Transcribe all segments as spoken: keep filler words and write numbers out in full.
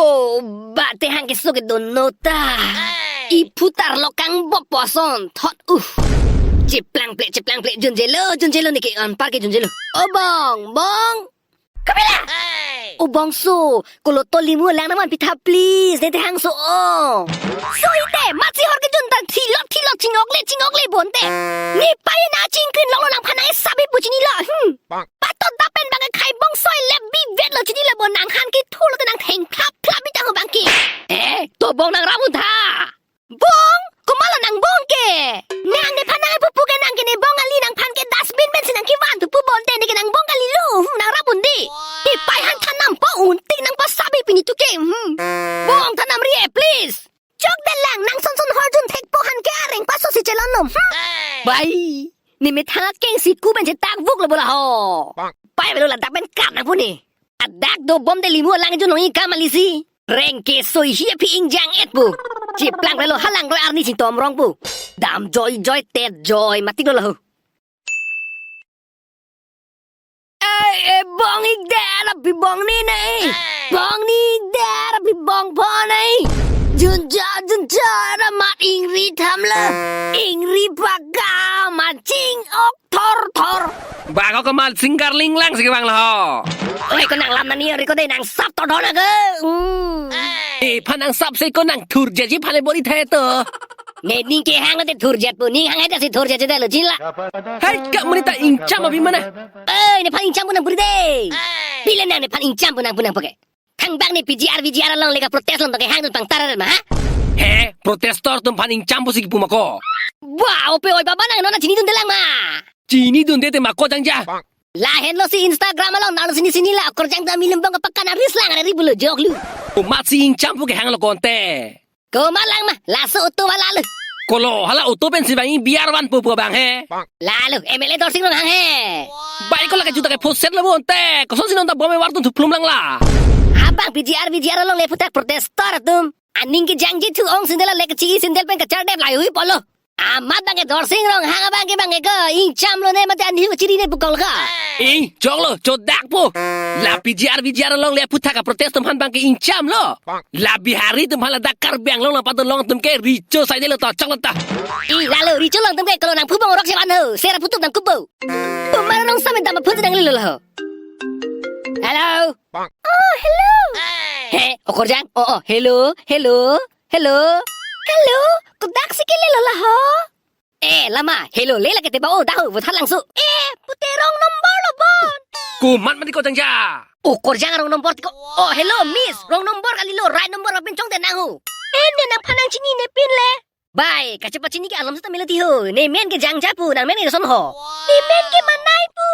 O, ba tehang keso kedo non ta. Iphu ta arlo kangbop po ason thot, uh. Cheplangple, cheplangple, junjelo, junjelo neke anpar ke junjelo. O bong, bong. Kapila? O bongso, kolo to limu lang nangvanpi tha please, ne tehangso o. So ite, matsi hor kejun ta thilot thilot chingokle chingokle bonte. Ne paina chingkrin loklo nangphan nang-esap pu chinilo. Hmm. Patot dap pen bang khai bongso le bivet lo chinilo bo nanghan kethur lote nangtheng phlap phlap bitang bang ke. Eh, to bong nangrap un tha. Bong, komatlo nang bong ke? Nang nephan nang pupu ke nang ke ne bong kali nangphan ke dustbin pensi nangkevan pupu bonte ne ke nang bong kalilo. Hmm, nangrap un dei. Ipei han thanam po un tik nangpasap pini tu ke. Hmm. Bong thanam ri e, please. Chokdelang nang son son horjun thekpo han ke areng paso si chelon nom. Hmm. Bai, ne methang akeng si ku pen chetak vuk lo bola ho. Pai belo ladak pen kar nang pu ne. Adak dobom de limu lang jun nong ikam alisi. Reng ke soi hi aphi ingjang et pu. Cheplang relo halang roi arni chintom rong pu. Dam joi joi tet joi matik lo ho. Ai, e bong ik der aphi bong ni nai. Bong ni ik der aphi bong pho nai. Junja junja ra mat ingri thamlo. Ingri paga maching ok thor thor. Ba ko kamal singkar linglang si kevang lo ho. Oi, ko nanglam nani ori ko de nangsap to dona ke. Hmm. Iphan nangsap si ko nangthurjeji phan le bor-i the to. Ne ning kehang te thurjet pu, ning hang ete si thurjet te lo chinilo. Hai ka muni ta ingcham aphi mana. Oi, nephan ingcham pu nang puri de. Pile nang nephan ingcham pu nang pu nang pake. Thangbak ne P G R V G R along le kaprotest along tangke hang tun pangtar ma ha? He, protestor atumphan ingcham pusi kipu ma ko. Ba, ope oi baba nang non chinidunde lang ma. Chinidunde te ma ko jangja. Lahenlo si Instagram along nang sini sini la korjang dam ilim bang kapakan aris lang ari bulo jok lu. Komat si ingcham pu kehang lo konte. Komat lang ma, laso auto wala lo. Kolo, hala auto pensi bang i biar van pu pu bang he. Lalo, M L A Dorsing Ronghang he. Bai ko lake juta ke phoset lo bonte. Koson si non ta bom e war tum thuphlum lang la. Abang P G R V G R along le phuthak protestor atum. Aning kejangji thu ong sindel le kechi sindel pen kachar dep lai hui polo. Amat bang ke Dorsing Ronghang abang ke bang ke ko ingcham lo ne mate anhi chiri ne pukol ka. Ih, chok lo, chodak po. La P G R V G R along le phuthak kaprotest atumphan bang ke ingcham lo. La Bihari atumphan ladak Karbi Anglong la pato long atum ke richo sai de lo to chok lo ta. I lalo richo long atum ke kolo nang phubong rok sevan ho, sera putup nang kupo. Pumar rong same dam phun nang lilo ho. Hello. Oh, hello. He, okorjang. Oh, oh, hello, hello, hello. Hello, kodak si kele lo la ho. Eh, lama, hello, le lake te ba o dahu, vuthat langsu. Eh, pute wrong number lo bon. Komat mati ko jangja. O korjang wrong number tiko. Oh, hello, miss. Wrong number kalilo, right number apin chongte nang ho. Eh, ne nangphan nang chinine pin le. Bai, kachepa chini ke alam seta mila ti ho. Ne men ke jangja pu, nang men ke son ho. Ne men ke Manai pu.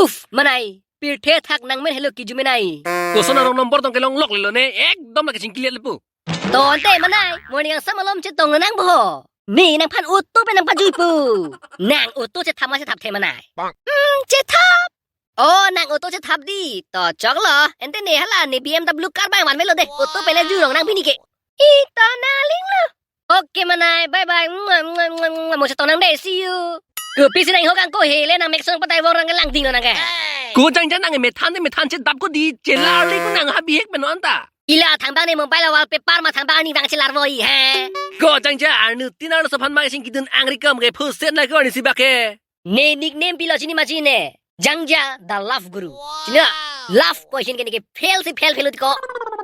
Uf, Manai. Pirthe thak nang men hello kiju Manai. Koson wrong number tong kelong lok lilo ne. Ekdom lake chingkiliat le pu. Tonte Manai, morning angsam alom chetong nang bo. Ne nangphan auto pen nangpajui pu. Nang auto chethap ma chethap the Manai. Hmm, chethap. Oh, nang auto chethap dei. To choklo. Ente ne hala ne B M W car bang vanvelo de. Auto pen le jurong nang pini ke. Ih, to nang linglo. Okay Manai, bye bye. Mwah, mwah, mwah, mwah. Mo chetong nang de, see you. Kopisi nang ihok angko hele nang mek song patai vong rang langding lo nang ke. Ko jangja nang methan de methan chedap ko dei chelar le ko nang ha bihek pen non ta. Ila thangbang ne mobile wallpaper ma thangbang ning dang chelar voi he. Ko jangja arnu tin arlo sophan ma sing kidun angri kam ke phusen na ko ni sibak he. Ne nickname pilo chini ma chini ne. Jangja the love guru. Chini love question ke ne ke fail si fail fail ko.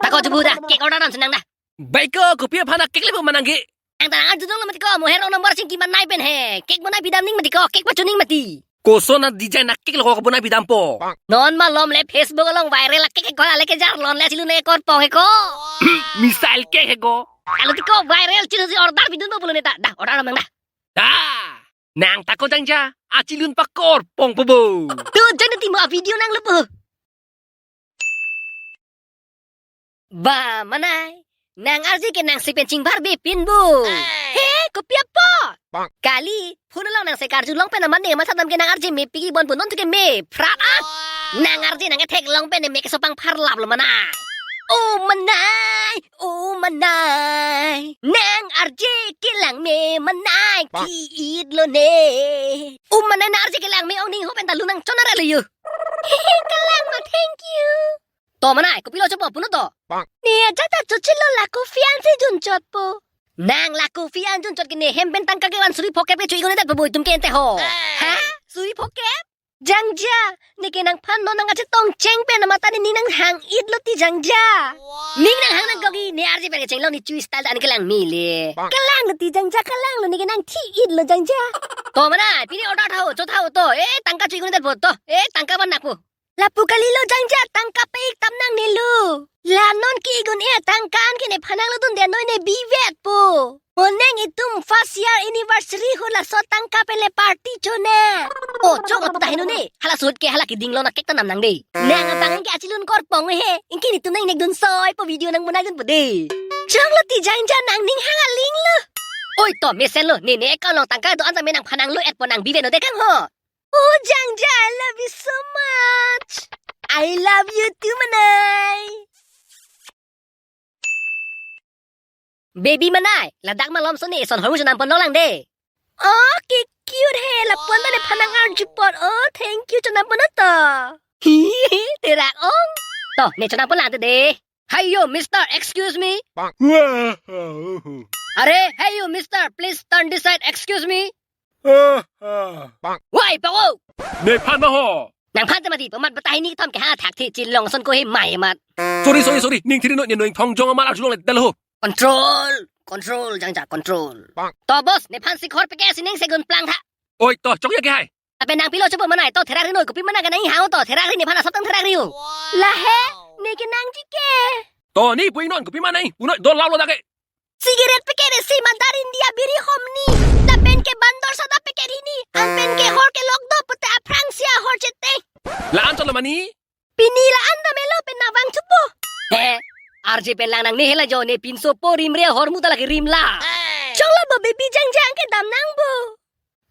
Tako chubu da cake order dam senang da. Bai ko kopi aphan cake le bo manang ke. Ang ta arju dong lo mati ko, mo he wrong number chingki Manai pen he. Cake bonai pidam ning mati ko, cake pacho ning mati. Koson a design a cake lo ko bonai pidam po. Non malom le Facebook along viral a cake ko ale ke jar lon le chilu ne kor pong he ko. Missile cake he ko. Alo ti ko viral chilu si order pidun bo pulo ne ta. Da order mang da. Da. Nang tako jangja, achilun pakor pong po bo. Tu jang ti mo a video nang lo po. Ba, Manai. Nang arje ke nang si pen chingbar be pin bo. He, kopi apo? Kali, phone along nang se karju long pen amat ne matha dam ke nang arje me pigi bon bon non tu ke me. Phrat ah. Nang arje nang kethek long pen me kesopang pharlap lo Manai. Oh, Manai. Oh, Manai. Nang arje kelang me Manai ki-it lo ne. Oh, Manai nang arje kelang me ong ning ho pen ta lu nang chon are lo yo. Kelang ma, thank you. O manai, kopilo chopo, puno to. Ne ajat ta chochilo, la coffee an si junchotpo. Nang la coffee an junchot ke ne hem pen tangka kevan suri phokep ke cho-i-un-edetpo bo itum ke ente ho. Ha? Suri phokep? Jangja, ne ke nangphan non nangkachetong cheng pen amat ta ne ning nanghang-itlo ti Jangja. Ning nanghang nang kogi, ne R J pen kecheng long ne chu style ta an kelang mele. Kelanglo ti Jangja, kelanglo, ne ke nangthi-itlo Jangja. To manai, pini order tha ho, cho tha ho to. Eh, tangka cho-i-un-edetpo to. Eh, tangka van nakpo. Lapu kalilo Jangja, tangka pe-ik tam nangnelo. La non ke-ik un-e tangka an ke nephan nanglodunde, noi ne bivetpo. Mo neng itum first year anniversary ho, laso tangka pen le party chone. O, chok lapu ta heno ne. Hala suhut ke hala keding lo na cake ta nam nang de. Nang abang ke achilun korpong he. Ingke netum nang-ingnek dun soipo, video nang monai dunpo de. Choklo ti Jangja, nang ning hang alinglo. Oi to mesenlo, ne ne account along tangka do-an tame nangphan nanglo-etpo, nang bive no de kang ho. Oh, Jangja, I love you so much. I love you too, manai. Baby manai, ladak malom soni ison hormu chonam pon long lang de. Oh, ke cute he, lapu-an ta nephan nang-arju pon. Oh, thank you, chonam pon to. Hi, hi, therak ong. To, ne chonam pon lang de. Hey yo, mister, excuse me. Are, hey yo, mister, please turn this side, excuse me. Wai, pako. Nephan ma ho. Nangphan te mati, pamat batai ni tom ke ha thak thi chilong son ko he mai mat. Sorry, sorry, sorry. Ning thiri no, ne no ingthong jong amat arjulong le dal ho. Control, control, Jangja, control. To boss, nephan sikhor peke sining segun plang tha. Oi, to, chok ya ke hai. Ape nangpilo chopo manai, to therak ri noi, kopi manai ke nang hang to, therak ri, nephan asap tang therak ri ho. Lahe, ne ke nangji ke. To ni pui non, kopi manai, punoi dol lalo dake. Cigarette packet isi, Mother India biri hom ni. Lapen ke bandor sada packet hini. An pen ke hor kelok do pute aphrang si ahor chete. La-an chot lo mani? Pini la-an ta melo pen nang vangthupo. He, R J pen lang nangne hela jo, ne pinso po rim re, ahormu ta lake rim la. Choklo bo baby Jangja, ke dam nang bo.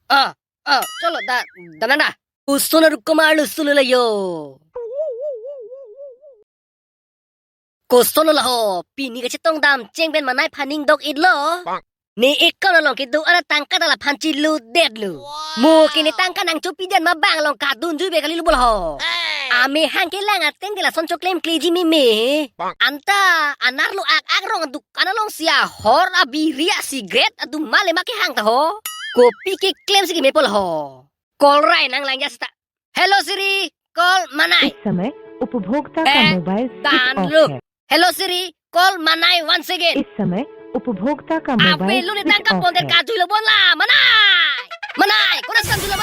Ah, ah, choklo da, dam nang da. Usun aruk komar lu sulu la yo. Koson lo ho, pini kachetong dam cheng pen manai phan ning dok-itlo. Ne account along kedo-an atangka ta laphan chiludetlo. Mo ke ne tangka nangchopi den ma bang along kadun jui be kalilo bo ho. Amehang kelang ateng ke lason choklem kleji meme. Anta, anar lo ak-ak rong adukan along si ahor, abiri, a cigarette, adum male ma kehang ta ho. Kopi keklem si kemepo ho. Call rai nang lang jasta. Hello Siri, call Manai. इस समय उपभोक्ता का ए, mobile switch off danlo. है। Hello Siri, call Manai once again. इस समय उपभोक्ता का mobile Ape luni switch tangka of pon der है। Kajui lo bon la, Manai. Manai, konas kajui lo